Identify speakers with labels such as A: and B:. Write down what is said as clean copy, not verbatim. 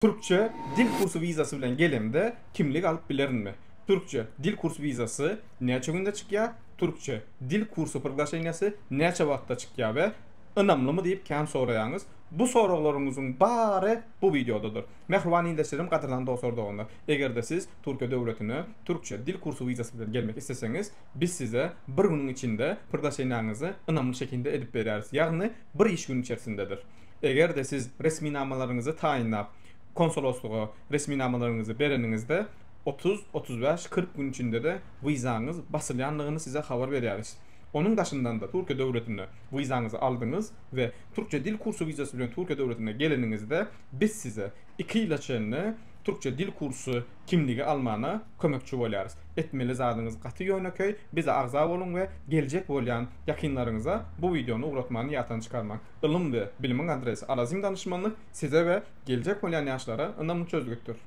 A: Türkçe dil kursy wizasy bilen gelemde kimlik alyp bilerinmi? Türkçe dil kurs wizasy näçe günde çykýar? Türkçe dil kursy priglaşeniýasy näçe wagtda çykýar we ynamlymy diýip kän soraýaňyz. Bu soraglaryňyzyň bary bu wideodadyr. Mähriban ildeşlerim gadyrdan dostlar doganlar. Egerde siz Türkiýe döwletine türkçe dil kursy wizasy bilen gelmek isleseňiz biz size bir günüň içinde priglaşeniýaňyzy ynamly şekilde edip berýäris. Ýagny bir iş gün içerisindedir. Eger-de siz resminamalaryňyzy taýynlap, konsoloslyga resminamalaryňyzy bereniňizde, 30, 35, 40 gün içinde-de wizaňyz basylýanlygyny size habar berýäris. Onuň daşyndan-da Türkiýe döwletinde wizaňyzy aldyňyz we türkçe dil kursy wizasy bilen Türkiýe döwletine geleniňizde biz size iki ýyla çenli türkçe dil kursy kimligi almana kömekçi bolýarys. Etmeli zadyňyz gaty ýönekeý, bize agza boluň we geljek bolýan ýakynlaryňyza bu wideony ugratmany ýatdan çykarmaň. Ylym we bilimiň adresi Arazim danyşmanlyk size we geljek bolýan ýaşlara ynamly çözgütdir.